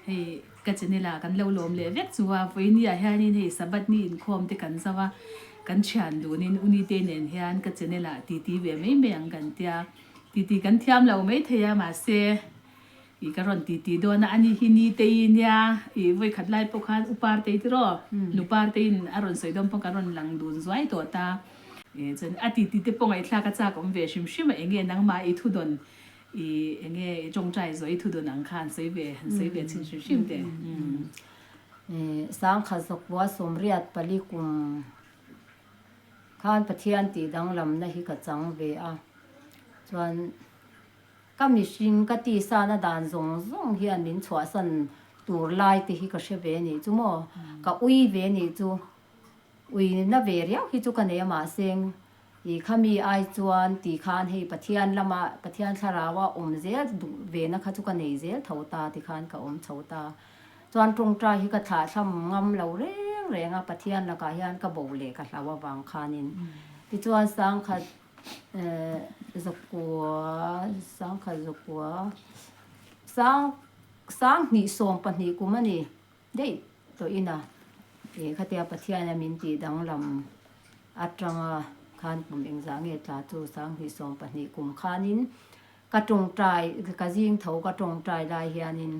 Hei ka channel ah kan lo lawm leh vek chu a, vawiini ah hianin hei Sabbath ni inkhawm te kan zo a, kan thian dunin Unite nen hian ka channel ah titi ve mai mai ang kan tia, titi kan thiam lo mai thei a mahse ih ka rawn titi dawn a, ani hi Nitei nia ih vawikhat lai pawh khan U Partei tiraw Nu Parteiin a rawn sawi dawn pawh kan rawn lang dun zuai tawh ta, ih chuan a titi te pawh ngaihthlak a chak awm ve hrim hrim a, enge nangmah i thudawn I enge i tawngtai zawh i thudun ang kha han sawi ve, han sawi ve chhin hrim hrim teh. Sangkha Zawkpua 84 kum khan Pathian tih danglamna hi ka chang ve a, chuan ka mihring ka tisana dan zawng zawng hian min chhuahsan tur lai te hi ka hre ve nih chu maw, ka ui ve nih chu, ui na ve riau hi chu ka nei a mahse I khami ai chuan ti khan hei Pathian lama Pathian thlaraua awm zel duh ve na kha chu ka nei zel tho ta ti khan ka awm chho ta. Chuan tawngtai hi ka thlah thlam ngam lo reng reng a Pathian lakah hian ka bo leh ka hlau avang khanin. Tichuan sangkhat zakua sangkhat zakua sang sanghnih 12 kum a ni daih tawh ina ih khatia Pathian a min tih danglam atanga khan kum engzah nge tla chu 2012 kum khanin ka tawngtai ka zing tho ka tawngtai lai hianin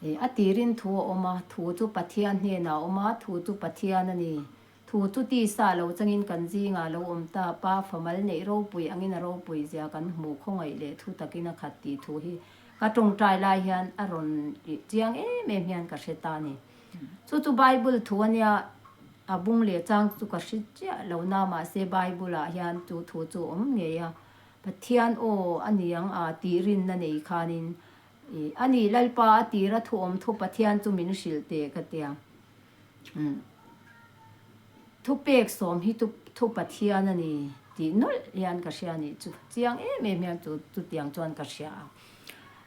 ih a tirin thu a awm a thu chu Pathian hnenah a awm a thu chu Pathian a ni thu chu tisa lo changin kan zingah lo awm ta pa famal neih ropui angin a ropui zia kan hmuh khawngaih leh thu takin a khat tih thu hi Ka tawngtai lai hian a rawn chiang em em hian ka hre ta a ni. Chu chu Bible thu a nia, a bung leh chang chu ka hre chiah lo na mahse Bible ah hian chu thu chu a awm ngei a. Pathian aw a ni ang a tih rinna nei khanin i a ni Lalpa a tira thu awm thu Pathian chu min hrilh teh ka tia. Thupek sawm hi chu thu Pathian a ni tih nawlh hian ka hria a nih chu. Chiang em em hian chu chutiang chuan ka hria a.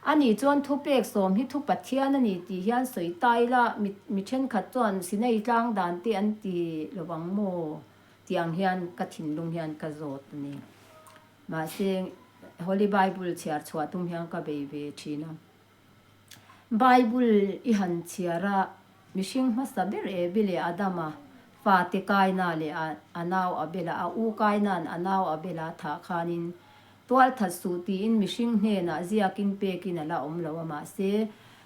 A nih chuan thupek sawm hi thu Pathian a ni tih hian sawi ta ila mi mi thenkhat chuan Sinai tlang dan te an ti lovang maw tih ang hian ka thinlung hian ka zawt a ni. Mahse Holy Bible chhiar chhuah tum hian ka bei ve thin a. Bible i han chhiar a, mihring hmasa ber Evi leh Adama fate Kaina leh a nau Abela, a u Kaina'n a nau Abela thah khanin tualthat suh tiin mihring hnenah ziakin pekin a la awm lo a, mahse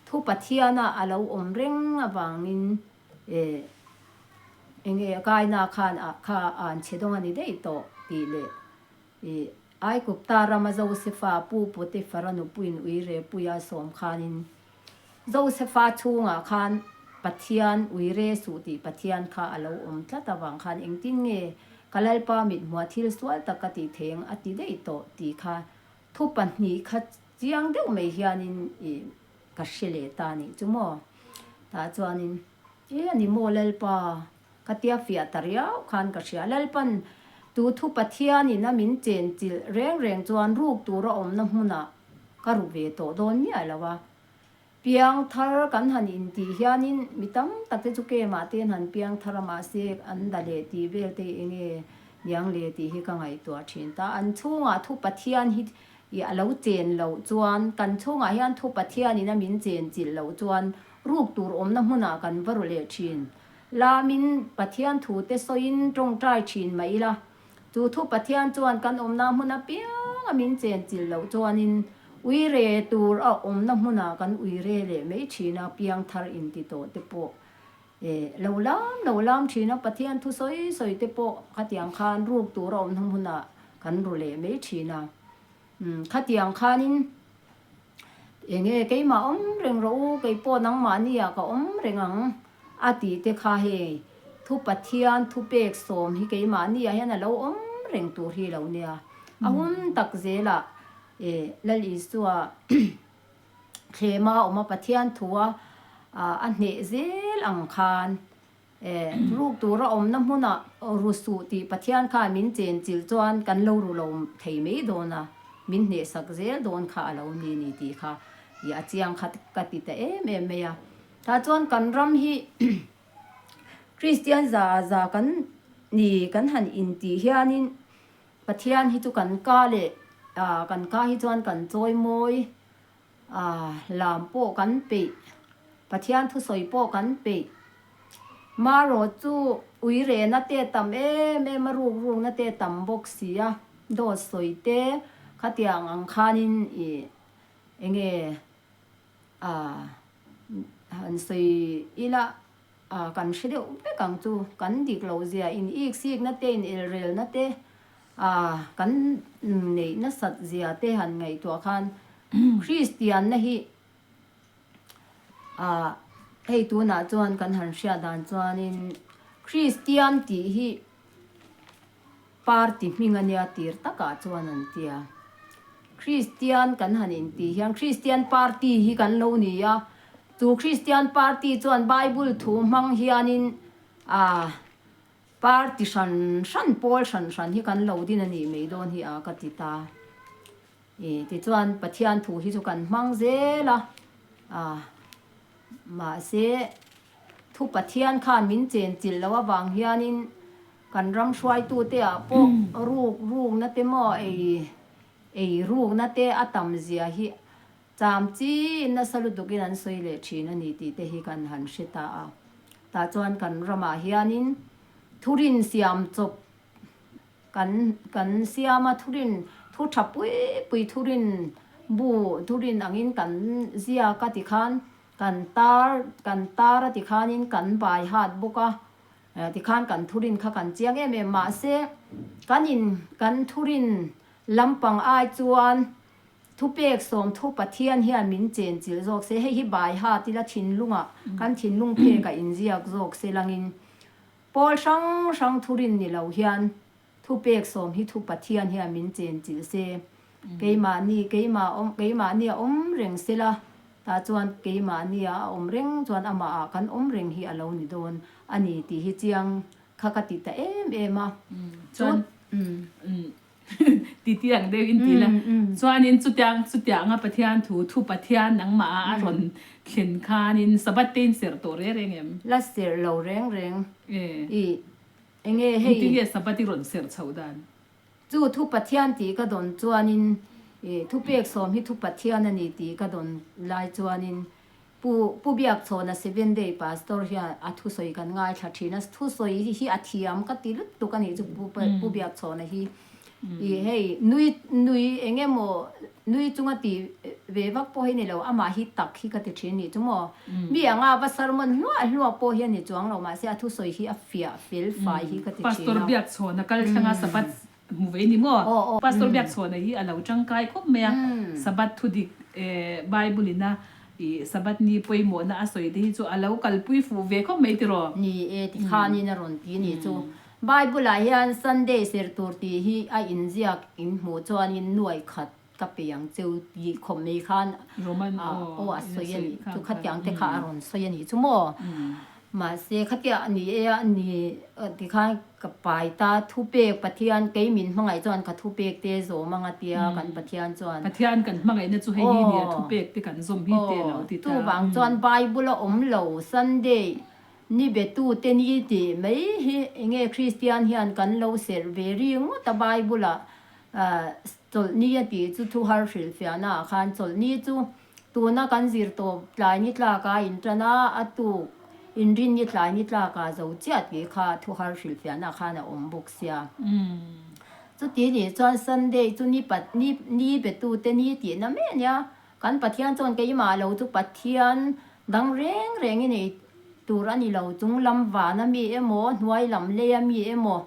thu Pathiana a lo awm reng avangin enge Kaina khan kha an chhe dawng a ni daih tawh tih leh I Aigupta rama Josefa pu Potifara nupuiin uire puia sawm khanin Josefa chhungah khan Pathian uire suh tih Pathian kha a lo awm tlat avang khan engtin nge ka Lalpa mithmuah thil sual tak ka tih theng a ti daih tawh tih kha thu pahnih kha chiang deuh mai hianin i ka hre leh ta nih chu maw. Tah chuanin e a ni maw Lalpa Ka tia fiah ta riau khan ka hria. Lalpan tu thu Pathianin a min chen chilh reng reng chuan ruk tur a awmna hmunah ka ru ve tawh dawn miah lo a. Piang thar kan han intih hianin mi tam tak te chu kemah te an han piang thar a mahse an da leh tih vel te hi enge niang le tih hi ka ngaihtuah thin ta. An chhungah thu Pathian hi a lo chen loh chuan kan chhungah hian thu Pathianin a min chen chilh loh chuan ruk tur awmna hmunah kan va ru leh thin. Lamin Pathian thute sawiin tawngtai thin mah ila, chu thu Pathian chuan kan awmna hmun apiang a min chenchilh loh chuanin uire tur a awmna hmunah kan uire leh mai thin a, piangthar inti tawh te pawh e lo lam lo lam thin a, Pathian thu sawi sawi te pawh khatiang khan ruk tur a awmna hmunah kan ru leh mai thin a. Khatiang khanin enge keimah awm reng rawh u, kei pawh nangmahni ah ka awm reng ang a tih te kha hei thu Pathian thu pek sawm hi keimahni ah hian a lo awm reng tur hi lo nia. A hun tak zelah e Lal Isua thlema awm a Pathian thua a hneh zel ang khan E, ruk tura awmna hmunah ru suh tih Pathian khan min chenchilh chuan kan lo ru lo thei mai dawn a, min hnehsak zel dawn kha a lo ni ni tih kha i a chiang kha ka ti ta em em mai a. Tah chuan kan ram hi Kristian za za kan ni kan han intih hianin Pathian hi chu kan ka leh kan ka hi chuan kan chawimawi. Lam pawh kan peih, Pathian thusawi pawh kan peih. Marawh chu uirehna te tam em em a, ruk rukna te tam bawk si a, dawt sawi te khatiang ang khanin ih enge han sawi ila kan hre deuh vek ang chu, kan dik loh zia in ik sikna te in elrelna te kan neih nasat zia te han ngaihtuah khan Kristianna hi hei tunah chuan kan han hriat dan chuanin Kristian tih hi Party hming a nia tir takah chuan an tia. Kristian kan han intih hian Kristian Party hi kan lo ni a, chu Kristian Party chuan Bible thu hmang hianin ah Party hran hran, pawl hran hran hi kan lo din a nih mai dawn hi a ka ti ta. I tichuan Pathian thu hi chu kan hmang zel a, ah mahse thu Pathian khan min chenchilh loh avang hianin Kan ram hruaitute ah pawh ruk rukna te maw ei ei rukna te a tam zia hi cham chi nasa lutukin an sawi leh thin a ni tih te hi kan han hre ta a. Tah chuan kan ramah hianin thurin siam chawp kan kan siam a, thurin thu tha pui pui thurin bu thurin angin kan ziak a tikhan kan tar kan tar a tikhanin kan bai hat bawk a. Tikhan kan thurin kha kan chiang em em mahse kan in kan thurin lampang ai chuan thupek sawmthu Pathian hian min chenchilh zawk se hei hi baiha tila thinlungah kan thinlung phek a inziak zawk se langin pawl hrang hrang thurin ni lo hian thupek sawm hi thu Pathian hian min chenchilh se keimahni keimah awm keimahni a awm reng sela Tah chuan keimahnia a awm reng chuan amahah kan awm reng hi a lo ni dawn a ni tih hi chiang kha ka ti ta em em a. Chuan ti ti ang deuh in ti la. Chuanin chutiang chutianga Pathian thu thu Pathian nangmah a rawn thlen khanin Sabbath te in serh tawh reng reng em? La serh lo reng reng. I enge hei. Engtin nge Sabbath i rawn serh chhoh dan? Chu thu Pathian tih ka dawn chuanin, i thupek sawm hi thu Pathian a ni tih ka dawn lai chuanin, Pu Pu Biakchhawna Seven Day Pastor hian a thusawi kan ngaithla thin a, thusawi hi a thiam ka ti lutuk a nih chu Pu Pu Biakchhawna hi. I hei nui nui eng emaw nui chunga ti ve vak pawh hi ni lo, amah hi tak hi ka ti thin nih chu maw. Mi anga va sermon hluah hluah pawh hi a ni chuang lo, mahse a thusawi hi a fiah fel fai hi ka ti thin a. Pastor Biakchhawna kal thlanga Sabbath hmu ve ni maw? Pastor Biakchhawna hi a lo tangkai khawp mai a, Sabbath thudik Bible ina i Sabbath ni pawimawhna a sawi te hi chu a lo kalpui fuh ve khawp mai tiraw? Ni e, tikhanin a rawn ti ni chu. Bible ah hian Sunday serh tur tih hi a inziak in hmuh chuanin nuai khat Ka pe ang cheu tih khawp mai khan aw a sawi a nih chu khatiang te kha a rawn sawi a nih chu maw. Mahse khatia a ni e a ni tikhan ka pai ta thupek Pathian kei min hmangaih chuan ka thupek te zawm ang a tia kan Pathian chuan. Pathian kan hmangaihna chu hei hi nia thupek te kan zawm hi te lo ti ta. Chuvang chuan Bible a awm lo Sunday ni betu te ni tih mai hi enge Kristian hian kan lo serh ve ringawt a Bible ah Chawlhni a tih chu thu har hrilhfiahna ah khan chawlhni chu tuna kan zir tawp tlai ni tlak a intan a, a tuk inrin ni tlai ni tlak ah zo chiah tih kha thu har hrilhfiahna ah khan a awm bawk sia. Chuti nih chuan Sunday chu ni ni ni betute ni tihna mai a nia. Kan Pathian chuan keimah lo chu Pathian dang reng reng i nei tur a ni lo, chung lam vana mi emaw, hnuai lam leia mi emaw,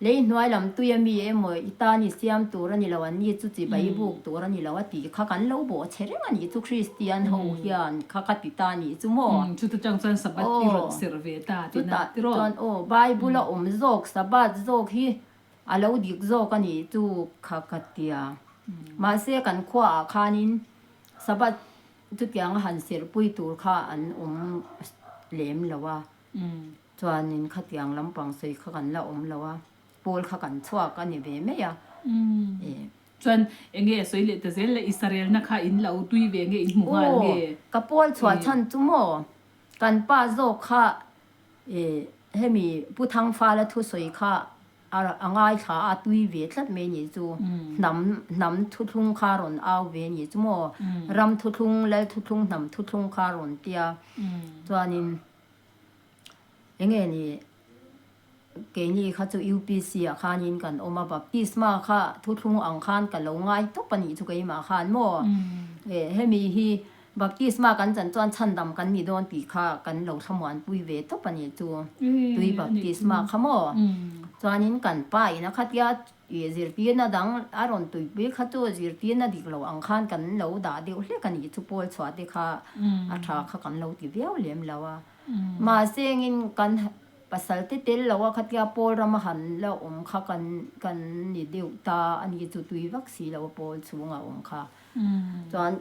Lei hnuai lam tui a mi emaw i tan i siam tur a ni lo, an ni chu chibai buk tur a ni lo a tih kha kan lo bawh chhe reng a nih chu Kristian ho hian kha ka ti ta a nih chu maw? Chuta chang chuan Sabbath i rawn serh ve ta tihna Chutah tiraw? chuan aw Bible a awm zawk Sabbath zawk hi a lo dik zawk a nih chu kha ka tia. Mahse kan khuaah khanin Sabbath chutianga han serhpui tur kha an awm lem lo a. Chuanin khatiang lampang sawi kha kan la awm lo a, pawl kha kan chhuak a ni ve mai a. Chuan enge a sawi leh ta zel le, Israelna kha in lo tui ve nge in hmu nghal nge? Aw, ka pawl chhuah chhan chu maw, kan pa zawk kha hemi Pu Thangfala thusawi kha. A ngaithla a tui ve tlat mai ni chu. Hnam hnam thuthlung kha rawn au ve ni chu maw? Ram thuthlung, lal thuthlung, hnam thuthlung kha rawn tia. Chuanin enge ni keini kha chu UPC ah khanin kan awm a, baptisma kha thuthlung ang khan ka lo ngai tawp a nih chu keimah khan maw? Hemi hi Baptisma kan chan chuan chhandam kan ni dawn tih kha kan lo thlamuanpui ve tawp a nih chu. Tui baptisma kha maw? Chuanin kan pa in a khatia zirtirna dang a rawn tuipui kha chu zirtirna dik lo ang khan kan lo dah deuh hlek a nih chu pawl chhuah te kha a tha kha kan lo ti viau lem lo a. Mahse engin kan pasal te tel lo a khatia pawl rama han la awm kha kan kan ni deuh ta a nih chu tui vak si lo a pawl chhunga awm kha. Chuan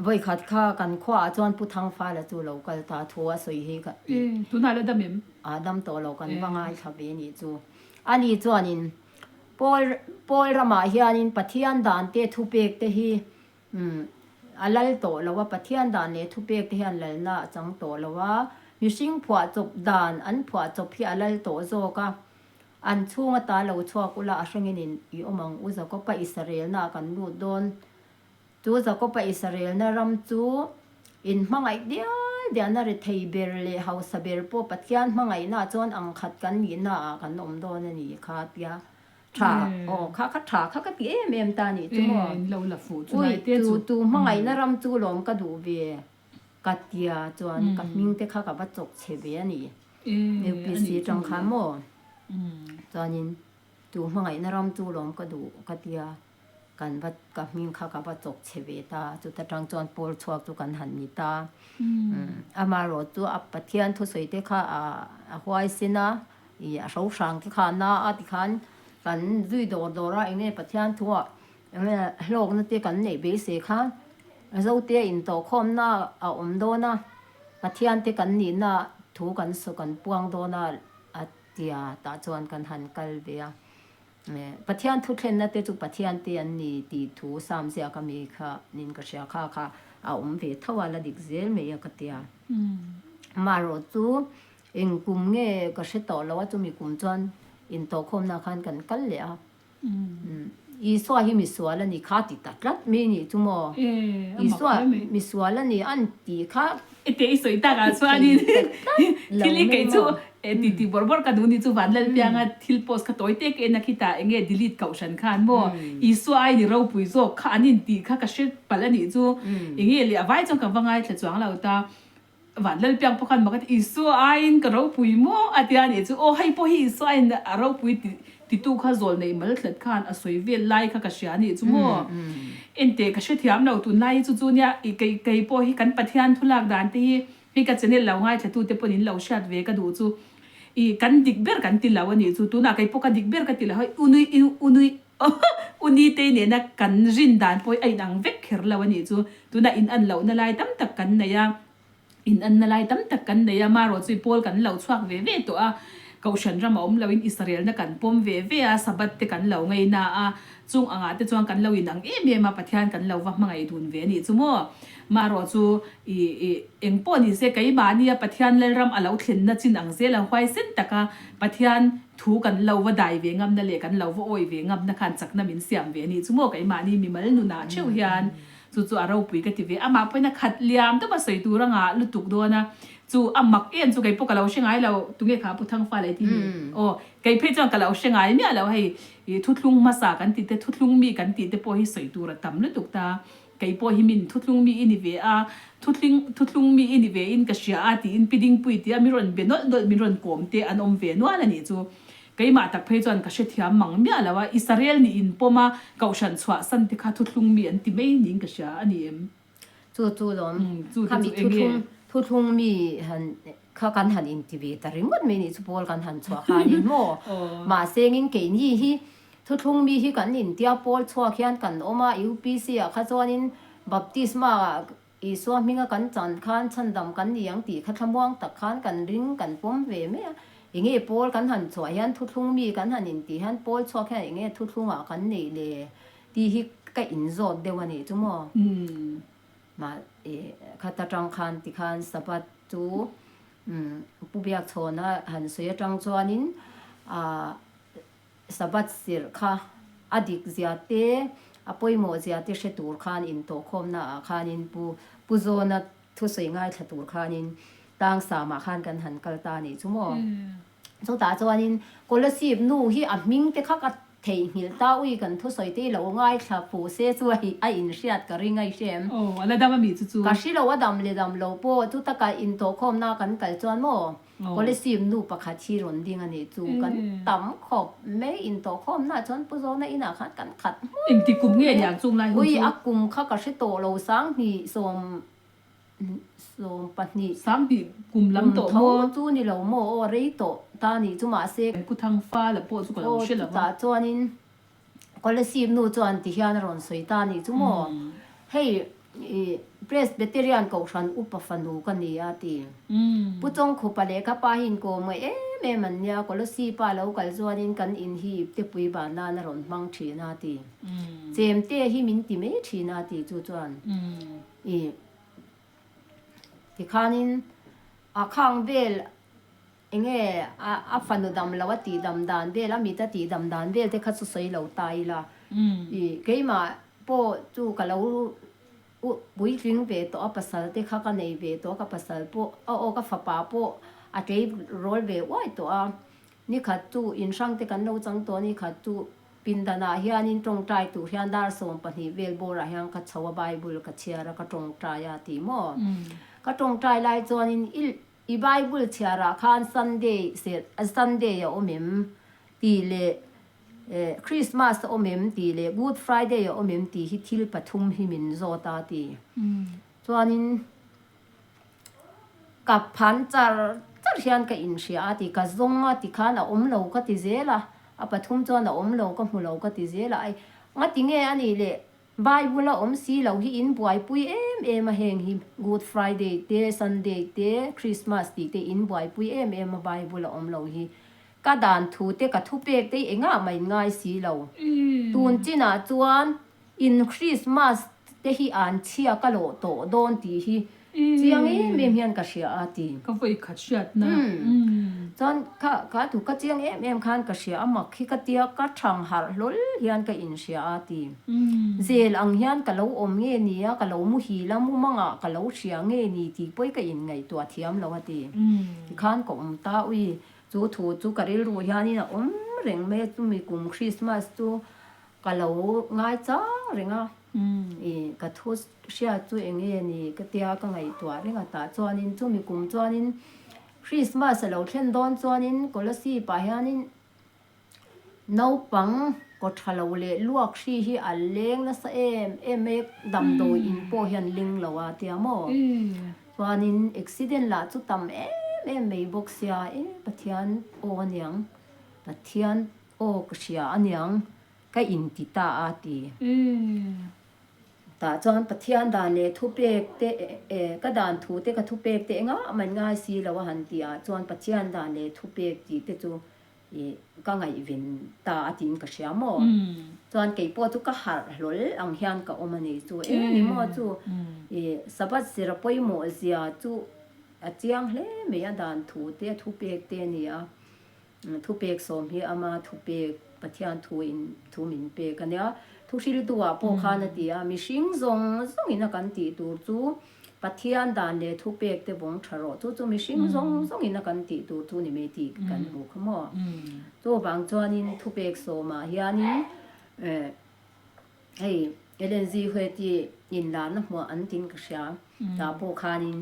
Vawikhat kha kan khuaah chuan Pu Thangfala chu lo kal ta thu a sawi hi ka ti. Tunah la dam em? A dam tawh lo kan va ngaithla ve nih chu. Ani chuanin Pawl Pawl ramah hianin Pathian dan te thupek te hi a lal tawh lo a, Pathian dan leh thupek te hian lalna a chang tawh lo a, mihring phuahchawp dan an phuahchawp hi a lal tawh zawk a. An chhung ata lo chhuak ula a hrangin in i awm ang u Jakopa Israelna ah kan lut dawn. Chu Jakopa Israelna ram chu in hmangaih dial dialna rethei ber leh hausa ber pawh Pathian hmangaihna ah chuan ang khat kan nihna ah kan awm dawn a ni kha tia tha aw kha kha tha kha ka ti em em ta nih chu maw. Ui chu tu hmangaihna ram chu lawm ka duh ve. Ka tia chuan ka hming te kha ka va chawk chhe ve a ni. UPC tang khan maw? Chuanin tu hmangaihna ram chu lawm ka duh ka tia kan va ka hming kha ka va chawk chhe ve ta. Chuta tang chuan pawl chhuak chu kan han ni ta. Amaherawh chu a Pathian thusawi te kha a huaisen a, ih a hrohrang te kha a na a tikhan kan zui dawr dawr a enge Pathian thuah Enge hlawkna te kan neih beisei kha Zote intawhkhawmna a awm dawn a, Pathian te kan nihna thu kan saw kan puang dawn a a tia tah chuan kan han kal ve a. Pathian thuthlenna te chu Pathian te an ni tih thu Sam ziak ami kha nin ka hria kha kha a awm ve tho a la dik zel mai a ka tia. Amaherawh chu eng kum nge ka hre tawh lo a chumi kum chuan intawhkhawmna khan kan kal leh a. Isua hi misual a ni kha ti ta tlat mai nih chu maw? Isua misual a ni an tih kha Ete i sawi tak ah chuanin thil i kei chu ti ti bawrh bawrh ka duh ni chu Vanlalpianga thil post kha tawi tek en a khitah enge delete kohhran khan maw Isua ai ni ropui zawk kha an in tih kha ka hre palh a nih chu enge leh a vai chuan ka va ngaithla chuang lo ta. Van Lalpiang pawh khan mak a ti, Isua aiin ka ropui maw? a ti a nih chu. Aw, hei pawh hi Isua aiin a ropui ti titu kha zawl neih mal tlat khan a sawi vel lai kha ka hria a nih chu maw? Enteh, ka hrethiam lo, tunlai hi chu chu nia, i kei kei pawh hi kan Pathian thu lak dan te hi hei ka channel lo ngaithlatute pawn in lo hriat ve ka duh chu. I kan dik ber kan ti lo a nih chu, tunah kei pawh ka dik ber ka ti lo, hei unui unui Unitei nena kan rin dan pawh hi a inang vek kher lo a nih chu. Tunah in an lohna lai tam tak kan nei a, in anna lai tam tak kan nei a, marawh chu i pawl kan lo chhuak ve ve tawh a, Kohhran ram a awm loin Israelna kan pawm ve ve a, Sabbath te kan lo ngaina a, chung angah te chuan kan lo inang em em a, Pathian kan lo va hmangaih dun ve a nih chu maw. Marawh chu i i eng pawh ni se keimahnia Pathian Lalram a lo thlenna chin ang zel a, huaisen taka Pathian Thu kan lo va dai ve ngamna leh kan lo va awi ve ngamna khan chakna min siam ve a nih chu maw keimahni mimal nunah theuh hian chu chu a ropui ka ti ve. Amah pawhin a khat liam deuh a sawi tur a ngah lutuk dawn a, chu a mak em chu keipawh ka lo hre ngai lo, tunge kha Pu Thangfa leh tih ni? Aw kei phei chuan ka lo hre ngai miah lo hei thuthlung hmasa kan tih te thuthlung mi kan tih te pawh hi sawi tur a tam lutuk ta. Kei pawh hi min thuthlung mi i ni ve a, thutling thuthlung mi i ni ve in ka hria a tiin Pi Dingpui tia mi rawn be nawlh nawlh min rawn kawm te an awm ve nual a nih chu. Keimah tak phei chuan ka hrethiam mang miah lo a, Israel nih in pawm a, Kohhran chhuah san te kha thuthlung mi an ti mai niin ka hria a ni em? Chu chu lawm, kha mi thuthlung thuthlung mi han kha kan han inti ve ta ringawt mai nih chu pawl kan han chhuah khanin maw? Mahse engin keini hi Thuthlung mi hi kan intia pawl chhuak hian kan awm a, UPC ah kha chuanin Baptisma ah Isua hminga kan chan khan chhandam kan ni ang tih kha thlamuang tak khan kan ring kan pawm ve mai a. Enge pawl kan han chhuah hian thuthlung mi kan han intih hian pawl chhuak hian enge thuthlung ah kan neih le tih hi ka inzawt deuh a nih chu maw? Mah khat atang khan tikhan Sabbath chu Pu Biakchhawna han sawi atang chuanin. Ahh Sabbath serh kha a dik zia te, a pawimawh zia te hre tur khan intawhkhawmna ah khanin Pu Pu Zawna thusawi ngaithla tur khanin Tangsamah khan kan han kal ta nih chu maw. Chutah chuanin Kolasib nu hi a hming te kha ka theihnghilh ta ui kan thusawi te hi lo ngaithla fuh se chu a inhriat ka ring a i hre em? Aw, a la dam a mi chu chu. Ka hre lo a dam le dam lo pawh chutakah intawhkhawmna kan kal chuan maw Kolasib nu pakhat hi rawn ding a nih chu kan tam khawp mai intawhkhawmna chuan Pu Zawna inah khan kan khat hmur Engti kum nge niang chung lai hun chu? Ui a kum kha ka hre tawh lo 2020. 20 kum lam tawh maw? Kum tho chu ni lo maw aw rei tawh ta nih chu mahse. Pu Thangfa la pawh chu ka lo hre lo a. Aw chutah chuanin Kolasib nu chuan ti hian a rawn sawi ta nih chu maw? Hei i Presbyterian Kohhran upa fanu ka ni a ti. Pu Chawngkhupa leh ka pa hi inkawm ngaih em em an nia, Kolosipa lo kal chuanin kan in hi iptepui ban nan a rawn hmang thin a ti. Chemte hi min ti mai thin a ti chu chuan i tikhanin a khang vel Enge a fanu dam lo a tih dam dan vel, a mit a tih dam dan vel te kha chu sawi lo ta ila. I keimah pawh chu ka lo puitling ve tawh a, pasal te kha ka nei ve tawh a, ka pasal pawh aw ka fapa pawh a tlei rawl ve uai tawh a. Nikhat chu inhrang te kan lo chang tawh a, nikhat chu pindanah hianin tawngtai tur hian dar 12 vel bawrah hian ka chho a, Bible ka chhiar a, ka tawngtai a tih maw? Ka tawngtai lai chuanin i I Bible chhiarah khan Sunday serh Sunday a awm em tih leh Christmas a awm em tih leh Good Friday a awm em tih hi thil pathum hi min zawt a ti. Chuanin ka phan char char hian ka inhria a ti, ka zawng a ti khan a awm lo ka ti zel a, a pathum chuan a awm lo ka hmu lo ka ti zel a, ai ngatinge a nih leh Bible a awm si lo hi in buaipui em em a heng hi Good Friday te Sunday te Christmas tih te in buaipui em em a Bible a awm lo hi ka dan thu te ka thu pek te hi engah mah in ngai si lo tun chinah chuan in Christmas te hi an chhia ka lawh tawh dawn tih hi Chiang em em hian ka hria a ti. Ka vawi khat hriatna. Chuan kha kha thu ka chiang em em khan ka hria a mak hi ka tia ka thang harh hlawl hian ka inhria a ti. Zel ang hian ka lo awm nge ni a, ka lo muhil a, mumangah ka lo hria nge ni tih pawh ka inngaihtuah thiam lo a ti. Tikhan ka awm ta ui, chu thu chu ka rilru hianin a awm reng mai a, chumi kum Christmas chu Ka lo ngai chang reng a, i ka thu hriat chu eng nge ni ka tia ka ngaihtuah reng a tah chuanin chumi kum chuanin Christmas a lo thlen dawn chuanin Kolasib ah hianin naupang kaw tha lo leh luak hri hi a leng nasa em em mai a, damdawi in pawh hian ling lo a tia maw? Chuanin accident lah chu tam em em mai bawk sia, e Pathian aw aniang Pathian Aw ka hria aniang ka inti ta a ti. Tah chuan Pathian dan leh thupek te ka dan thu te ka thupek te engah mah ngai si lo a han ti ah chuan Pathian dan leh thupek tih te chu ka ngaihven ta a tiin ka hria maw? Chuan kei pawh chu ka harh hlawl ang hian ka awm a ni chu eng ni maw chu Sabbath zira pawimawh zia chu a chiang hle mai a dan thu te a thupek te a ni a. Thupek sawm hi ama thupek Pathian thu in thu min pek a nia. Thuhriltu ah pawh khan a ti a, mihring zawng zawng in a kan tih tur chu Pathian dan leh thupek te vawng tha rawh. Chu chu mihring zawng zawng in a kan tih tur chu ni mai tih kan hmu kha maw. Chuvang chuanin thupek sawmah hianin hei Ellen G. White-i inlarna hmuah an tin ka hria. Tah pawh khanin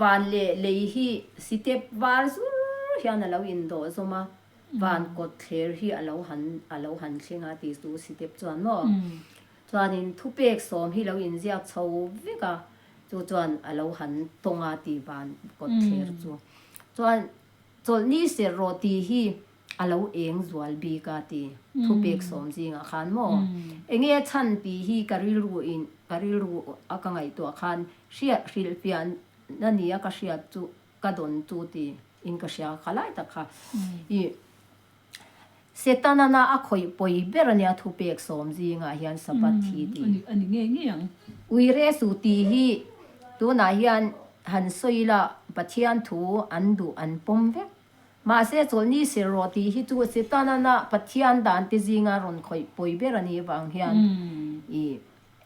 van leh lei hi sitep var zur hian a lo indawh zawm a, van kawt thler hi a lo han a lo han thleng a tih chu sitep chuan maw? Chuanin thupek sawm hi lo inziak chho vek a, chu chuan a lo han tawng a tih van kawt thler chu. Chuan Chawlhni serh rawh tih hi a lo eng zual bik a ti thupek sawm zingah khan maw? Enge a chhan tih hi ka rilru in ka rilru a ka ngaihtuah khan hriat hrilhfiah na nia ka hriat chu ka dawn chu ti in ka hria kha lai tak kha i Setana na a khawih pawi ber ania thupek sawm zingah hian Sabbath hi ti. A ni ngei ngei ang. Uiresu tih hi tunah hian han sawi ila Pathian thu an duh an pawm vek. Mahse chawlhni serh rawh tih hi chu Setana Pathian dan te zinga rawn khawih pawi ber a nih avang hian i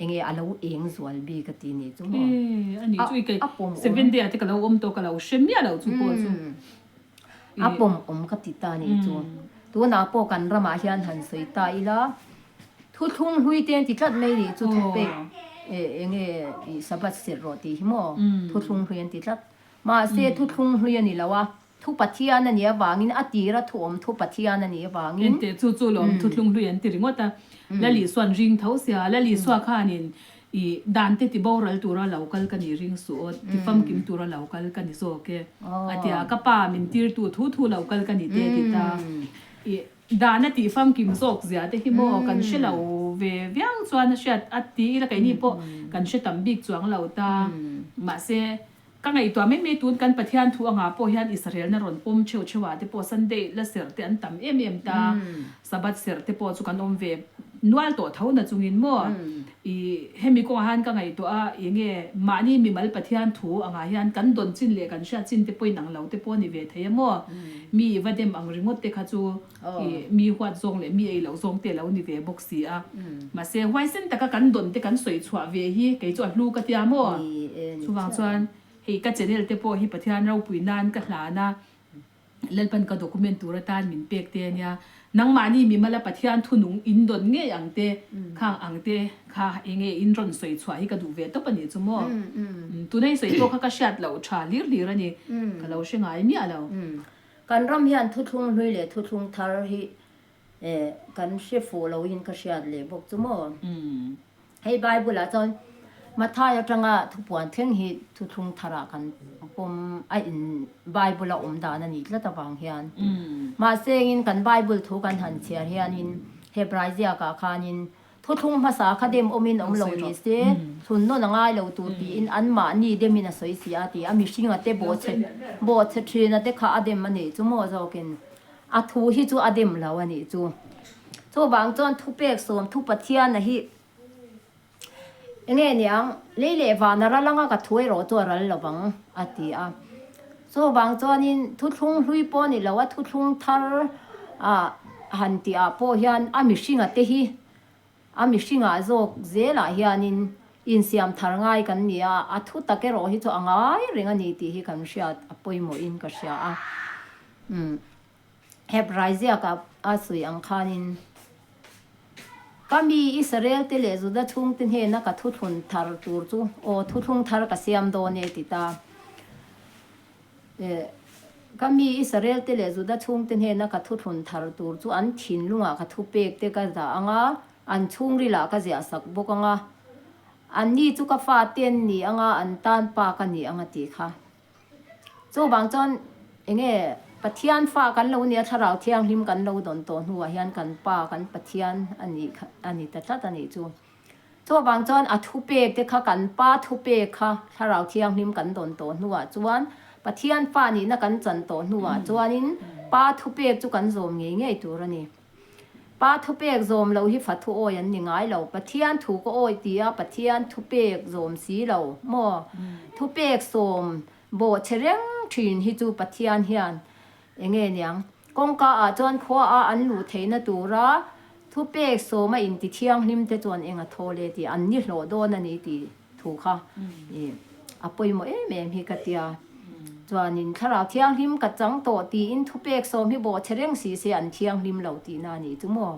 enge a lo eng zual bik a ti nih chu maw? E, a nih chu i kei A pawm awm. Seventh day ah te ka lo awm tawh ka lo hre miah lo chu pawh chu. A pawm awm ka ti ta nih chu. Tunah pawh kan ramah hian han sawi ta ila, thuthlung hlui te an ti tlat mai nih chu thupek enge i Sabbath serh rawh tih hi maw? Thuthlung hlui an ti tlat. Mahse thuthlung hlui a ni lo a, thu Pathian a nih avangin a tira thu awm thu Pathian a nih avangin. Enteh chu chu lawm thuthlung hlui an ti ringawt a, Lal Isua'n ring tho sia, Lal Isua khanin i dan te ti boral tura lo kal ka nih ring suh aw, ti famkim tura lo kal ka ni zawk e a ti a, ka pa min tirtu thu thu lo kal ka ni te a ti ta. I dan a tih famkim zawk zia te hi maw kan hre lo ve viau chuan a hriat a ti ila keini pawh kan hre tam bik chuang lo ta, mahse Ka ngaihtuah mai mai tun kan Pathian thu angah pawh hian Israelna rawn pawm theuh theuh ah te pawh Sunday la serh te an tam em em ta, Sabbath serh te pawh chu kan awm ve nual tawh tho na chungin maw i hemi kawngah hian ka ngaihtuah a enge mahni mimal Pathian thu angah hian kan dawn chin leh kan hriat chin te pawh inang lo te pawh a ni ve thei a maw mi i va dem ang ringawt te kha chu i mi huat zawng leh mi ei loh zawng te a lo ni ve bawk si a mahse huaisen taka kan dawn te kan sawi chhuah ve hi kei chu a hlu ka tia maw chuvang chuan hei ka channel te pawh hi Pathian ropui nan ka hlan a Lalpan ka document tur atan min pek te ania nangmahni mimala Pathian thunung in dawn ngei ang te khang ang te kha enge in rawn sawi chhuah hi ka duh ve tawp a nih chu maw tuna i sawi pawh kha ka hriat loh tha hlir hlir a ni ka lo hre ngai miah lo. Kan ram hian thuthlung hlui leh thuthlung thar hi kan hre fuh lo in ka hriat leh bawk chu maw? Hei Bible ah chuan Mathai atanga thupuan thleng hi thuthlung thar ah kan pawm a in Bible a awm dan a nih tlat avang hian mahse engin kan Bible thu kan han chhiar hianin Hebrai ziakah khanin Thuthlung hmasa kha dem awmin awm lo ni se, chhun nawn a ngai lo tur tiin anmahni demin a sawi si a ti a, mihringa te bawhchhe bawhchhe thina te kha a dem a nih chu maw zawkin a thu hi chu a dem lo a nih chu. Chuvang chuan thupek sawm thu Pathiana hi enge niang lei leh van a ral anga ka thu erawh chu a ral lovang a ti a. Chuvang chuanin thuthlung hlui pawh a ni lo a, thuthlung thar ah han tih ah pawh hian a mihringa te hi a mihringah zawk zelah hianin insiam thar ngai kan ni a, a thu tak erawh hi chu a ngai reng a ni tih hi kan hriat a pawimawhin ka hria a. Umm. Hebrai ziakah a sawi ang khanin, Ka mi Israel-te leh Juda chhungte hnena ka thuthlun thar tur chu, aw, thuthlung thar ka siam dawn e, ti ta. Ka mi Israel-te leh Juda chhungte hnena ka thuthlun thar tur chu an thinlungah ka thupekte ka dah ang a, an chhungrilah ka ziahsak bawk ang a, anni chu ka fate an ni ang a, an tan pa ka ni ang a ti kha. Chuvang chuan enge Pathian fa kan lo nia Thlarau Thianghlim kan lo dawn tawh hnuah hian kan Pa kan Pathian a nih kha a ni ta tlat a nih chu. Chuvang chuan a thupek te kha kan Pa thupek kha Thlarau Thianghlim kan dawn tawh hnuah chuan Pathian fa nihna kan chan tawh hnuah chuanin Pa thupek chu kan zawm ngei ngei tur a ni. Pa thupek zawm lo hi fa thu awi an ni ngai lo. Pathian thu ka awi ti a, Pathian thupek zawm si lo maw? Thupek sawm bawh che reng thin hi chu Pathian hian enge niang? Kawngka ah chuan khua a an luh theihna tura thupek sawm a inti thianghlim te chuan eng a thawl e tih an ni hlawh dawn a ni tih thu kha a pawimawh em em hi ka tia. Chuanin Thlarau Thianghlim ka chang tawh tiin thupek sawm hi bawhchhe reng si se an thianghlim lo tihna a nih chu maw?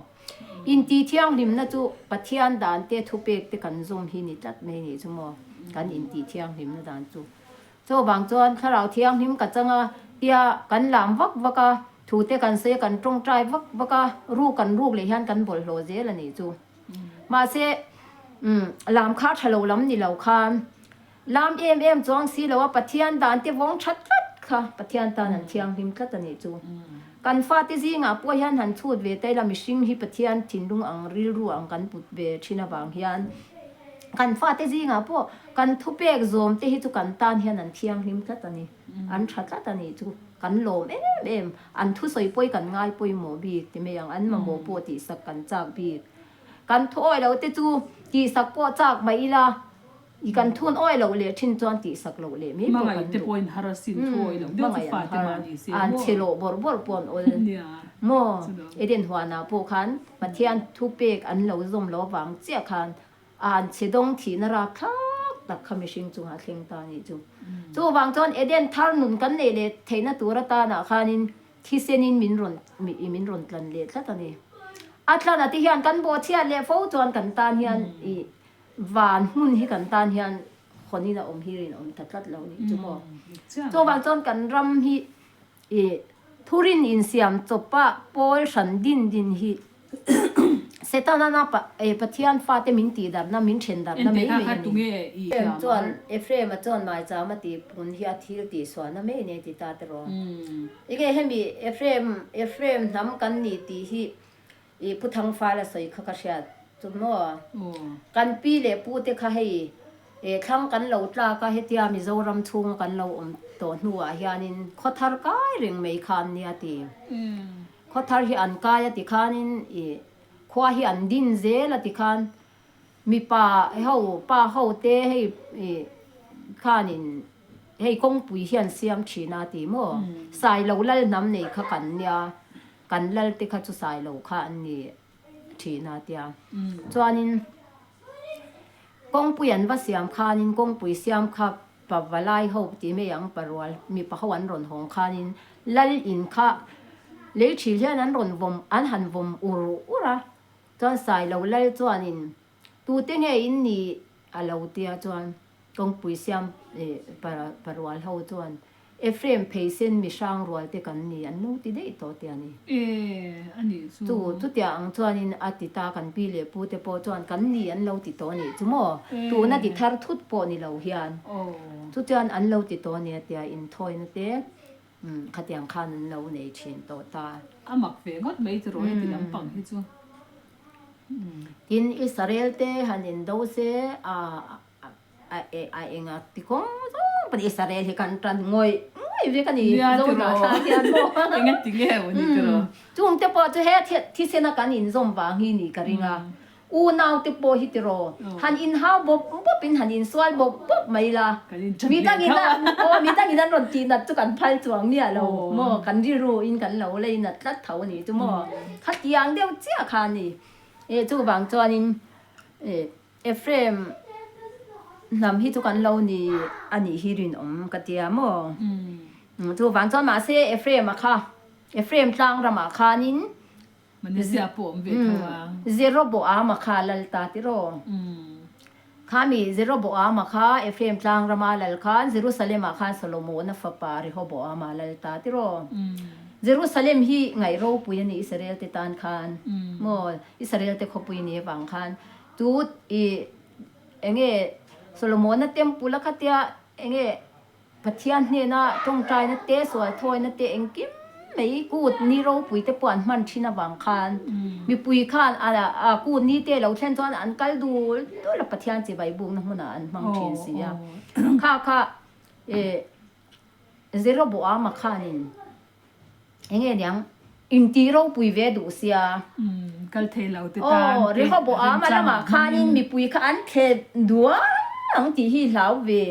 Inti thianghlimna chu Pathian dan te thupek te kan zawm hi ni tlat mai nih chu maw? Kan inti thianghlimna dan chu. Chuvang chuan Thlarau Thianghlim ka chang a tia kan lam vak vak a, thu te kan sawi a kan tawngtai vak vak a, ruk kan ruk leh hian kan bawlhhlawh zel a nih chu. Mahse, lam kha tha lo lam ni lo khan Lam em em chuang si lo a, Pathian dan te vawng tha tlat kha Pathian tan an thianghlim tlat a nih chu. Kan fate zingah pawh hian han chhut ve ta ila mihring hi Pathian thinlung ang rilru ang kan put ve thin avang hian kan fate zingah pawh kan thupek zawm te hi chu kan tan hian an thianghlim tlat a ni, an tha tlat a nih chu. Kan lawm em em, an thusawi pawi kan ngai pawimawh bik ti mai ang, an mamawh pawh tihsak kan chak bik. Kan thuawi lo te chu tihsak pawh chak mah ila. I kan thun awi loh leh thin chuan tihsak loh leh mai pawh kan duh. Hmangaih an har, an chhe loh bawrh bawrh pawh an awl maw? Eden huanah pawh khan Pathian thupek an lo zawm lo avang chiah khan an chhe dawng thihna rapthlak tak kha mihring chungah a thleng ta a nih chu. Chuvang chuan Eden thar nun kan neih leh theihna tur atanah khanin Thisenin min rawn min rawn tlan leh tlat a ni. A tlan a ti hian kan bawhchhiat leh fo chuan kan tan hian i van hmun hi kan tan hian hawnin a awm hi rinawm ta tlat lo nih chu maw. Chuvang chuan kan ram hi i thurin insiam chawpa pawl hran din din hi Setana Pathian fate min tihdarhna, min thendarhna mai mai a ni. Ephraim chuan, Ephraim-a chuan maicham a tih pun hi a thil tihsualna mai nei ti ta tiraw? Enge hemi Ephraim, Ephraim hnam kan ni tih hi i Pu Thangfala sawi kha ka hriat chu maw? Kan pi leh pu te kha hei thlang kan lo tlak a, hetia Mizoram chhunga kan lo awm tawh hnuah hianin khawthar kai reng mai kha an nia ti. Khawthar hi an kai a ti khanin i khua hi an din zel a ti khan mipa ho pa ho te hei i khanin hei kawngpui hi an siam thin a ti maw Sailo lal hnam nei kha kan nia kan lal te kha chu Sailo kha an ni thin a tia chuanin kawngpui an va siam khanin kawngpui siam kha Pa valai ho ti mai ang parual mipa ho an rawn hawng khanin lal in kha lei thil hian an rawn vawm an han vawm ur ur a, chuan Sailo lal chuanin tute nge in ni a lo tia chuan kawngpui siam parual ho chuan Ephraim pheisen mi hrang rual te kan ni an lo ti daih tawh tia ni. E, a nih chu. Chu, chutia ang chuanin a ti ta kan pi leh pu te pawh chuan kan ni an lo ti tawh a nih chu maw? Tuna ti thar thut pawh ni lo hian. Chu chuan an lo ti tawh a nia tia inthawina te khatiang khan an lo nei thin tawh ta. A mak ve ngawt mai tiraw heti lampang hi chu. Tin, Israel te han indo se a. A a enga ti kawng zawng pawh Israel hi kan tan ngawih ngawih vek a ni Nia Zo tiraw hnah thlak hian maw enga ti nge aw ni tiraw. Chung te pawh chu he thisena kan inzawm vang hi ni ka ring a unau te pawh hi tiraw han inhau bawp bawp in han insual bawp bawp mai la mi dangin a aw mi dangin an rawn tih nat chu kan phal chuang miah lo maw kan rilru in kan lo lei nat tlat tho a ni chu maw khatiang deuh chiah kha a ni e chuvang chuanin e. Ephraim hnam hi chu kan lo ni a nih hi rinawm ka tia maw? Chuvang chuan mahse Ephraim a kha Ephraim tlang ramah khanin Manasseh pawh awm ve tho a. Jeroboam a kha lal ta tiraw? Khami Jeroboam a kha Ephraim tlang rama lal khan Jerusalem ah khan Solomon a fapa Rehoboam a lal ta tiraw? Jerusalem hi ngaih ropui a ni Israel te tan khan maw? Israel te khawpui ni avang khan Chu i enge Solomona temple a khatia enge Pathian hnena tawngtaina te sual thawina te engkim mai kut ni ropui te pawh an hman thin avang khan mipui khan a kut ni te lo thlen chuan an kal dul dul a Pathian chibai bukna hmunah an hmang thin si a kha kha i Jeroboama khanin Enge niang inti ropui ve duh sia. Kal thei lo te tan te Rehoboam a lamah khanin mipui kha an thle dual ang tih hi hlau ve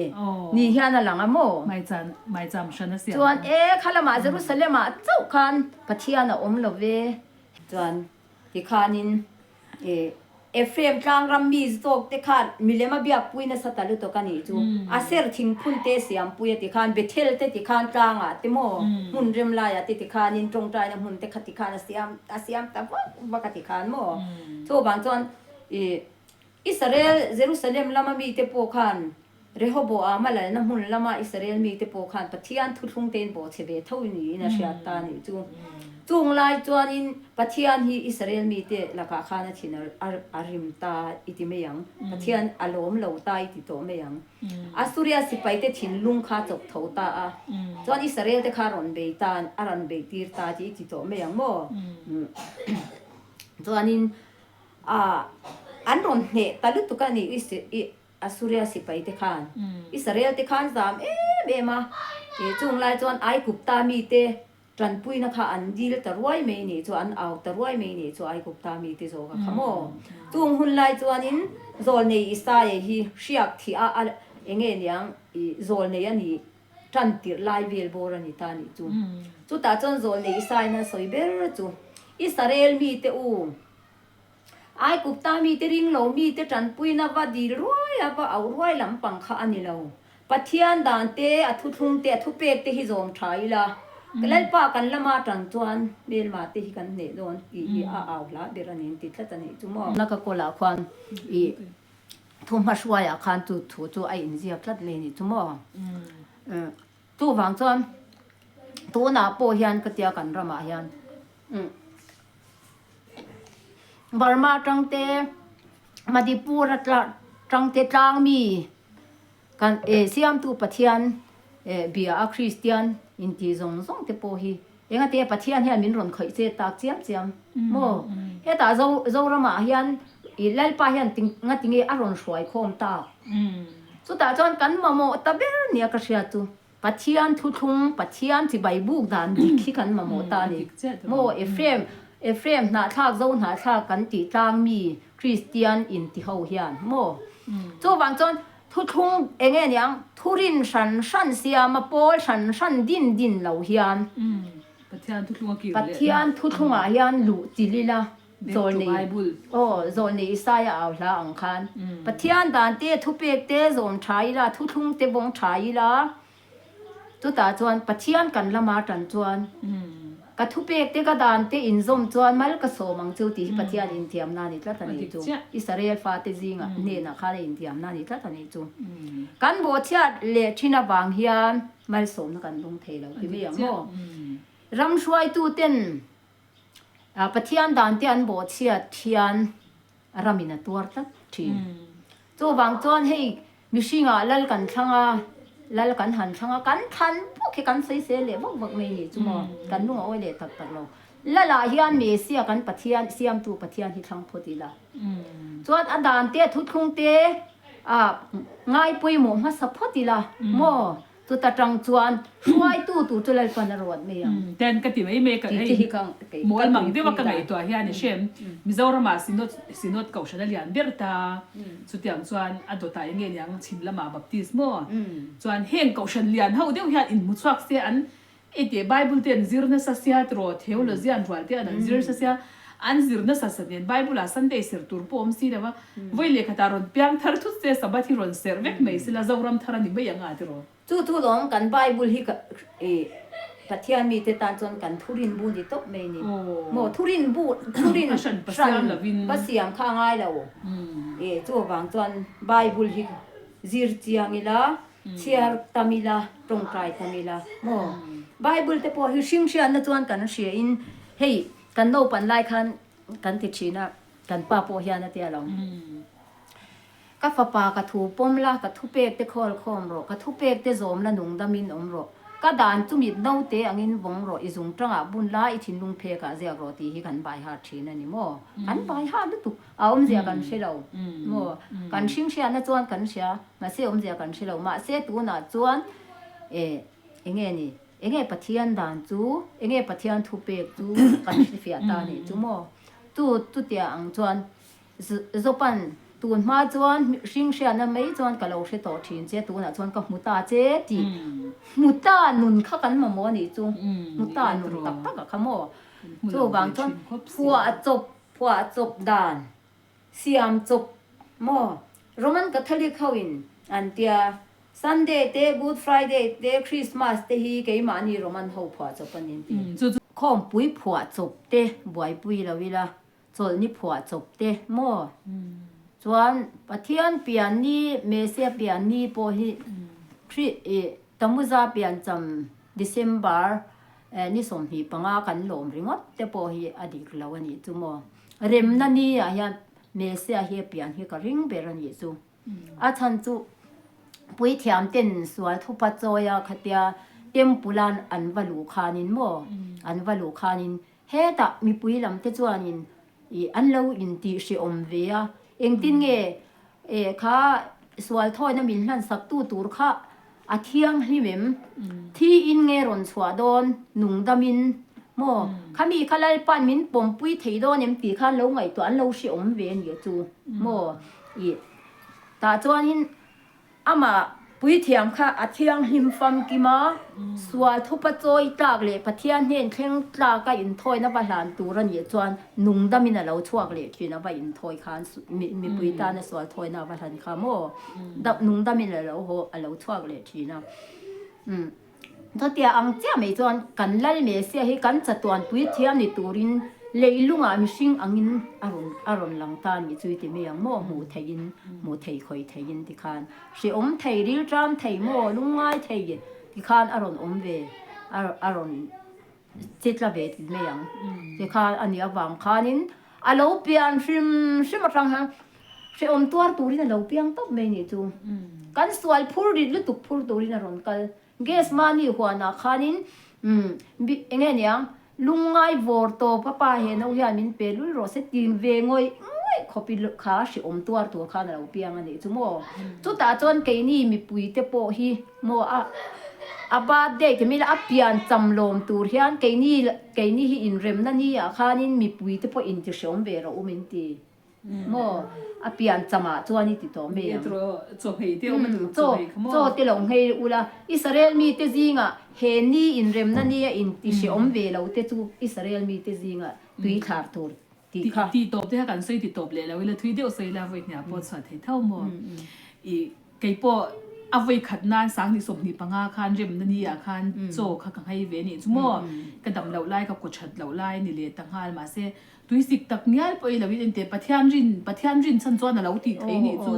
ni hian a lang a maw? Maicham hran a siam. Chuan e kha lamah Jerusalem ah chauh khan Pathian a awm lo ve. Chuan tikhanin E, Ephraim tlangram mi zawk te khan milem a biakpui nasa ta lutuk a nih chu. A ser thingphun te siampui a ti khan, Bethel te ti khan tlangah te maw, hmun rem laiah te ti khanin tawngtaina hmun te kha ti khan a siam a siam ta vak vak a ti khan maw. Chuvang chuan i Israel Jerusalem lama mite pawh khan Rehoboam a lalna hmun lama Israel mite pawh khan Pathian thuthlung tein bawhchhe ve tho niin a hriat ta a nih chu. Chung lai chuanin Pathian hi Israel mite lakah khan a thin a rim ta i ti mai ang, Pathian a lawm lo ta i ti tawh mai ang. Assuria sipaite thinlung kha a chawp tho ta a, chuan Israel te kha a rawn bei ta, a rawn bei tir ta tih i ti tawh mai ang maw? Chuanin an rawn hneh ta lutuk a ni Assuria sipaite khan Israel te khan zam em em a, chung lai chuan Aigupta mite tanpuina kha an dil ta ruai mai nih chu, an au ta ruai mai nih chu Aigupta mite zawk a kha maw? Chung hun lai chuanin. Zawlnei Isaia hi hriak thih a a enge niang i zawlnei a nih tan tirh lai vel bawr a ni ta nih chu. Chutah chuan zawlnei Isaia'n a sawi ber chu, Israel mite u, Aikupta mite ring lo mite tanpuina va dil ruai a va auh ruai lampang kha a ni lo. Pathian dan te, a thuthlung te, a thupek te hi zawm tha ila, ka Lalpa kan lama tan chuan hmelma te hi kan hneh dawn tih hi a au hla ber a ni an ti tlat a nih chu maw. Na ka kawlah khuan i thu hmahruaiah khan chu thu chu a inziak tlat mai a nih chu maw. Chuvang chuan tunah pawh hian ka tia kan ramah hian Burma atang te, Manipur atang te tlang mi kan eh siamtu Pathian eh bia a Kristian intih zawng zawng te pawh hi engati nge Pathian hian min rawn khawih che tak chiam chiam maw? Hetah Zo Zoramah hian ih Lalpa hian ngati nge a rawn hruai khawm tak? Chutah chuan kan mamawh ta ber nia ka hriat chu. Pathian thuthlung, Pathian chibai buk dan dik hi kan mamawh ta a ni. Maw Ephraim, Ephraim hnahthlak, Zo hnahthlak kan tih tlang mi Kristian inti ho hian maw? Chuvang chuan thuthlung eng nge niang, thurin hran hran siama pawl hran hran din din lo hian Pathian thuthlungah hian luh chilh ila. Zawlnei, aw, Zawlnei Isaia au hla ang khan, Pathian dan te, thupek te zawm tha ila, thuthlung te vawng tha ila, chutah chuan Pathian kan lama tan chuan, ka thupek te, ka dan te inzawm chuan mal ka sawm ang chu tih hi Pathian intiamna a ni tlat a nih chu. Israel fate zingah hnenah khan a intiamna a ni tlat a nih chu. Kan bawhchhiat leh thin avang hian malsawmna kan dawng thei lo ti mai ang maw? Ram hruaituten Pathian dan te an bawhchhiat thian ramin a tuar tlat thin. Chuvang chuan hei mihringah lal kan thlang a, lal kan han thlang a, kan thlan bawk hi kan sawisel leh vak vak mai nih chu maw, kan lung a awi leh tak tak lo. Lalah hian Mesia kan Pathian, Siamtu Pathian hi thlang phawt ila. Chuan a dan te, a thuthlung te ngai pawimawh hmasa phawt ila maw. Chuta tang chuan hruaitu tur chu Lalpan a ruat mai ang. Ten ka ti mai mai ka hei mual mang deuh a ka ngaihtuah hian i hrem Mizoramah Synod Synod Kohhran a lian ber ta chutiang chuan a dawtah eng nge niang chhim lamah Baptist maw chuan heng Kohhran lian ho deuh hian inhmu chhuak se an ei teh Bible te an zir nasa sia tiraw theology an rual te an an zir nasa sia an zir nasa sa nen Bible ah Sunday serh tur pawh awm si lo va Vawi lehkhatah rawn piang thar thut se Sabbath hi rawn serh vek mai sela Zoram thar a ni mai ang a tiraw? Chu chu lawm kan Bible hi ka i Pathian mite tan chuan kan thurin bu ni tawp mai ni maw thurin bu thurin hran pa siam kha a ngai lo e chuvang chuan Bible hi zir chiang ila chhiar tam ila tawngtai tam ila maw Bible te pawh hi hring hriatna chuan kan hria in hei kan naupan lai khan kan ti thin a. Kan pa pawh hian a tia lo. Ka fapa ka thu pawm la, ka thupek te khawl khawm rawh, ka thupek te zawm la nung damin awm rawh, ka dan chu mit naute angin vawng rawh, i zung tangah bun la, i thinlung phekah ziak rawh tih hi kan bai har thin a ni maw? Kan bai har lutuk, a awmzia kan hre lo maw? Kan hringhriatna chuan kan hria, mahse awmzia kan hre lo. Mahse tunah chuan eh enge ni? Enge Pathian dan chu, enge Pathian thupek chu kan hrefiah ta nih chu maw? Chu chutia ang chuan Zopan tun hma chuan hring hriatna mai chuan ka lo hre tawh thin che, tunah chuan ka hmu ta che tih hmu ta nun kha kan mamawh a nih chu, hmu ta nun tak tak a kha maw? Chuvang chuan phuahchawp phuahchawp dan Siam chawp maw? Roman Catholic ho in an tia, Sunday te, Good Friday te, Christmas te hi keimahni Roman ho phuah chawp a ni an ti. Khawmpui phuah chawp te buaipui lo ila, chawlhni phuah chawp te maw? Chuan Pathian pian ni, Messiah pian ni pawh hi Kri Tamuza piancham December ni 25 kan lawm ringawt te pawh hi a dik lo a nih chu maw? Remna ni ah hian Messiah hi a pian hi ka ring ber a nih chu. A chhan chu puithiam ten sual thupa chawi a khatia temple a an va luh khanin maw an va luh khanin hetah mipui lam te chuanin ih an lo intih hrehawm ve a engtin nge eh kha sual thawina min hlan sak tu tur kha A thianghlim em? Thi in nge rawn chhuah dawn? Nung dam in maw? Khami kha Lalpa'n min pawmpui thei dawn em tih khan lo ngaihtuah an lo hre awm ve a nia chu maw? Ih. Tah chuanin amah Puithiam kha a thianghlim famkim a, sual thupa chawi tlak leh Pathian hnen thleng tlaka inthawina va hlan tur a nih chuan nungdamin a lo chhuak leh thin a, va inthawi khan mipui tana sual thawina a va hlan kha maw nungdamin a lo haw a lo chhuak leh thin a. Chutia ang chiah mai chuan kan Lal Messiah hi kan chatuan puithiam ni turin leilungah mihring angin a rawn a rawn lang ta nih chu i ti mai ang maw? Hmuh theihin, hmuh thei khawi theihin tikhan hrehawm thei, rilṭam thei maw, lungngai thei tikhan a rawn awm ve, a a rawn che tla ve ti mai ang. Tikhan a nih avang khanin a lo pian hrim hrim atang hian hrehawm tuar turin a lo piang tawp mai nih chu. Kan sual phur rit lutuk phur turin a rawn kal. Gas mahni huanah khanin umm eng nge niang lungngai vawr tawp a pa he no hian min pe lul rawh se tin ve ngawih ngawih khawp i kha hrehawm tuar tur khan a lo piang a nih chu maw. Chutah chuan keini mipui te pawh hi maw a a birthday ti mila a pian cham lawm tur hian keini keini hi inremna ni ah khanin mipui te pawh inti hrehawm ve rawh u min ti. Maw a pian chamah chuan i ti tawh mai ang. Chaw nghei te awm a ni chaw chaw te lo nghei ula Israel mite zingah he ni inremna nia inti hrehawm ve lo te chu Israel mite zingah tui thlar tur tih kha. Tih tawp te kha kan sawi ti tawp leh lo ila thui deuh sawi ila vawi hniah pawh chhuah thei tho maw i kei pawh a vawi khat nan 2025 khan remna ni ah khan chaw kha ka nghei ve nih chu maw ka dam loh lai ka kaw that loh lai ni leh ta nghal mahse Tuisik tak ngial pawh i lo in ente Pathian rin Pathian rin chhan chuan a lo tih thei nih chu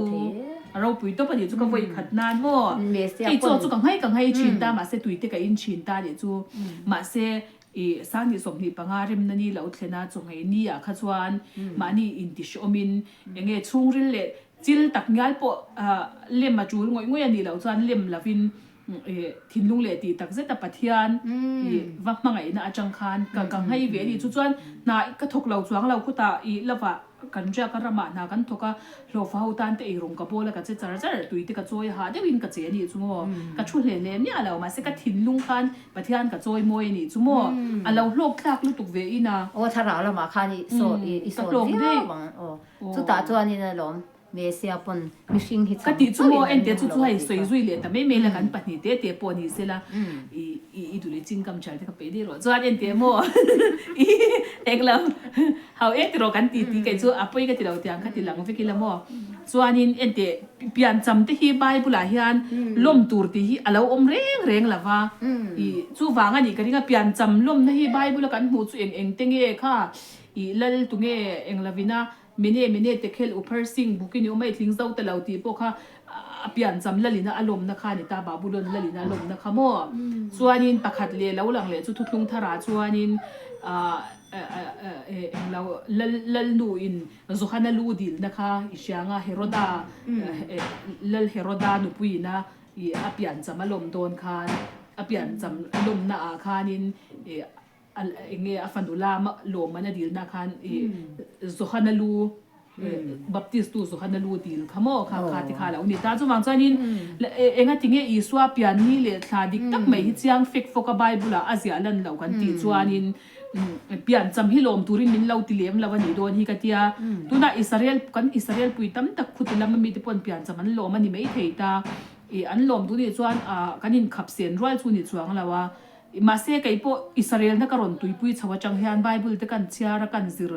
a ropui tawp a nih chu ka vawi khat nan maw hei chaw chu ka nghai ka nghai thin ta mahse tuite ka in thin ta nih chu mahse i 2025 remna ni lo thlen a chawnghei ni ah kha chuan mahni inti hreawm in enge chhungril leh chil tak ngial pawh lem a tul ngawih ngawih a nih loh chuan lem lovin Thinlung leh tih tak zeta Pathian i va hmangaihna atang khan ka ka nghei ve a ni. Chu chuan hna ka thawk lo chuang lo khutah i lovah kan riak a ramah hna kan thawk a, hlawhfa ho tan te eirawng ka bawl a ka che char char, tui te ka chawi a hah deuhin ka che a nih chu maw. Ka thu hle hle miah lo mahse ka thinlung khan Pathian ka chawi mawi a nih chu maw. A lo hlawk thlak lutuk ve in a. Aw thlarau lamah khan i saw i sawn viau ang aw. Chutah chuanin alawm Mesia pawn mihring hi Ka tih chu maw en teh chu chu hei sawi zui leh ta mai mai la kan pahnih te te pawh ni sela i i duh leh chingkam thial te ka peih daih rawh chuan en teh maw i englo hau e tiraw kan ti ti kei chu a pawi ka ti lo tiang ka ti lang vek ila maw chuanin en teh piancham te hi Bible ah hian lawm tur tih hi a lo awm reng reng lo va i chuvang a nih ka ring a piancham lawmna hi Bible a kan hmuh chu eng eng te nge kha i lal tunge englovina Mine mine te khel Upher Singh bukin i awm a i tling zo ta lo tih pawh kha a piancham lalina a lawmna kha a ni ta, Babulon lalina a lawmna kha maw? Chuanin pakhat leh lo lang leh chu thuthlung tharah chuanin englo lal lalnu in Johana lu dilna kha i hria anga Heroda lal Heroda nupuiin a i a piancham a lawm dawn khan a piancham lawmna ah khanin A enge a fanu lama lawmman a dilna khan i Johana lu Baptist tu Johana lu dil kha maw kha kha ti kha lo ni ta chuvang chuanin enga tinge Isua pian ni leh thla dik tak mai hi chiang fek fawk a Bible ah a ziah lan loh kan tih chuanin pian cham hi lawm turin min lo ti lem lo a nih dawn hi ka tia tunah Israel kan Israel pui tam tak khuti lama mite pawn pian cham an lawm a ni maithei ta i an lawm duh nih chuan kan inkhap sen rual chu ni chuang lo a. Mahse, kei pawh Israelna ka rawn tuipui chho atang hian Bible te kan chhiar a, kan zir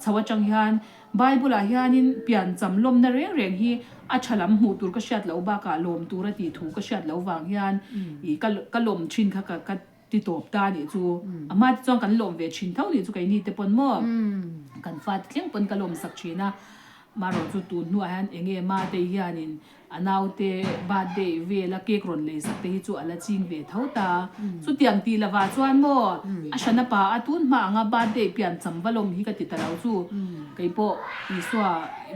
chho atang hian Bible ah hianin piancham lawmna reng reng hi a tha lam hmuh tur ka hriat loh bakah lawm tur a tih thu ka hriat loh vang hian ih ka ka lawm thin kha ka ka ti tawp ta nih chu. A hma te chuan kan lawm ve thin tho nih chu keini te pawn maw kan fate thleng pawn ka lawm sak thin a. Marawh chu tun hnuah hian eng nge Matei hianin A naute birthday vela cake rawn lei sak te hi chu a la ching ve tho ta. Chutiang tih lovah chuan maw a hrana pa a tun hma anga birthday pian cham va lawm hi ka ti ta lo chu. Kei pawh Isua,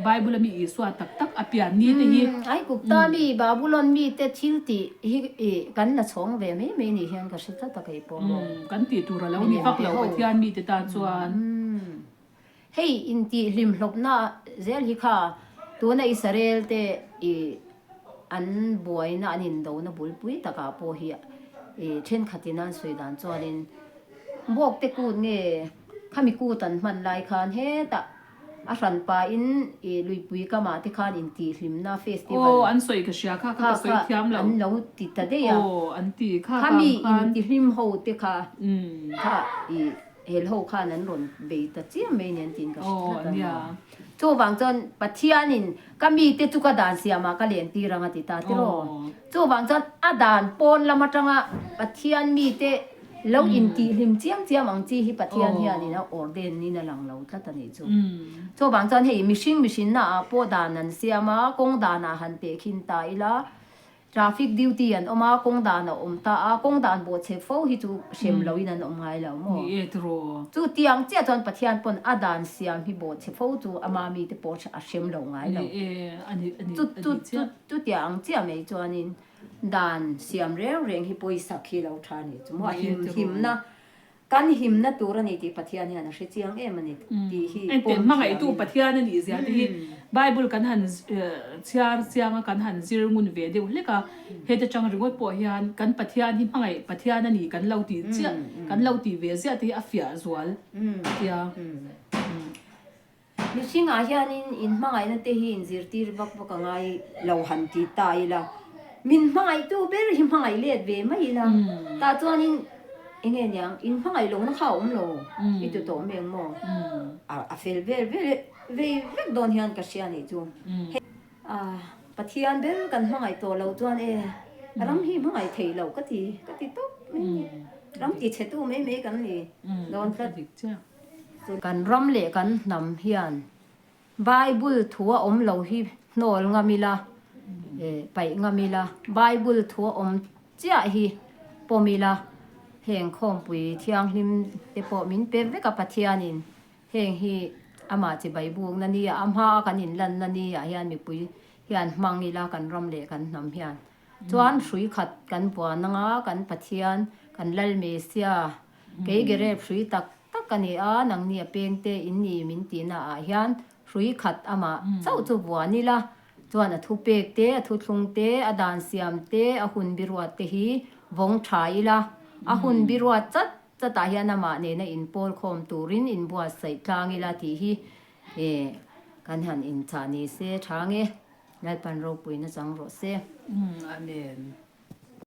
Bible a mi Isua tak tak a pian ni te hi. Aigupta mi, Babulon mi te thil tih hi kan la chhawng ve mai mai nih hian ka hre tlat a kei pawh maw. Kan tih tur a lo ni vak lo Pathian mi te tan chuan. Hei intih hlimhlawpna zel hi kha tuna Israel te i an buaina an indona bulpui takah pawh hi i thenkhatin an sawi dan chuanin Bawkte kut nge khami kut an hman lai khan hetah. A hran pahin i luipui kamah te khan intihhlimna festival Aw, an sawi ka hria kha kha ka sawi thiam lo. An lo ti ta daih a. Aw, an ti kha kha mi intihhlim ho te kha kha i hel ho khan an rawn bei ta chiam mai nen tiin ka hre tlat a nia. Chuvang chuan Pathianin ka mite chu ka dan siamah ka len tir ang a ti ta tiraw. Chuvang chuan a dan pawn lam atanga Pathian mite Lo intihhlim chiam chiam ang chi hi Pathian hianin a ordain niin a lang lo tlat a nih chu. Chuvang chuan hei mihring mihrinna ah pawh dan an siam a, kawng danah han tehkhin ta ila, traffic duty an awm a, kawng dan a awm ta a, kawng dan bawhchhe fo hi chu hrem loin an awm ngai lo maw? Ni e tiraw. Chutiang chiah chuan Pathian pawn a dan siam hi bawhchhe fo chu ama mite pawh a hrem lo ngai lo. Ni e, a ni a ni a ni chiah. Chutiang ang chiah mai chuanin Dan siam reng reng hi pawisak hi lo tha ni chu maw a him himna kan himna tur a ni tih Pathian hian a hre chiang em a ni tih hi Engte pawm hmangaihtu thiam ila. Pathian a nih zia te hi Bible kan han chhiar chiang a kan han zir ngun ve deuh hlek a, heta tang ringawt pawh hian kan Pathian hi hmangaih Pathian a ni kan lo tih chiah kan lo tih ve ziah te hi a fiah zual tia. Mihringah hianin inhmangaihna te hi inzirtir vak vak a ngai lo han ti ta ila, min hmangaihtu ber hi hmangaih let ve mai ila, tah chuanin eng nge niang inhmangaih lohna kha a awm lo i ti tawh mai ang maw? A fel vel vel vei vek dawn hian ka hria nih chu. Pathian ber kan hmangaih tawh loh chuan e ram hi hmangaih theih loh ka ti ka ti tawp mai a ni. Ram tichhetu mai mai kan ni dawn tlat. Kan ram leh kan hnam hian Bible thu a awm lo hi hnawl ngam ila, paih ngam ila, Bible thu a awm chiah hi pawm ila, heng khawmpui thianghlim te pawh min pe vek a Pathianin heng hi amah chibai bukna nia a hmaa kan inlanna nia hian mipui hian hmang ila kan ram leh kan hnam hian chuan hrui khat kan buan anga kan Pathian kan Lal Mesia Kei Gerep hrui tak tak a ni a, nangni a pengte in ni min tihna ah hian hrui khat amah chauh chu vuan ila, chuan a thupek te, a thuthlung te, a dan siam te, a hun biruat te hi vawng tha ila, a hun biruat chat chat ah hian amah nena inpawl khawm turin inbuatsaih tlang ila tih hi kan han inchah ni se tha nge, Lalpan ropuina chang rawh se. Amen.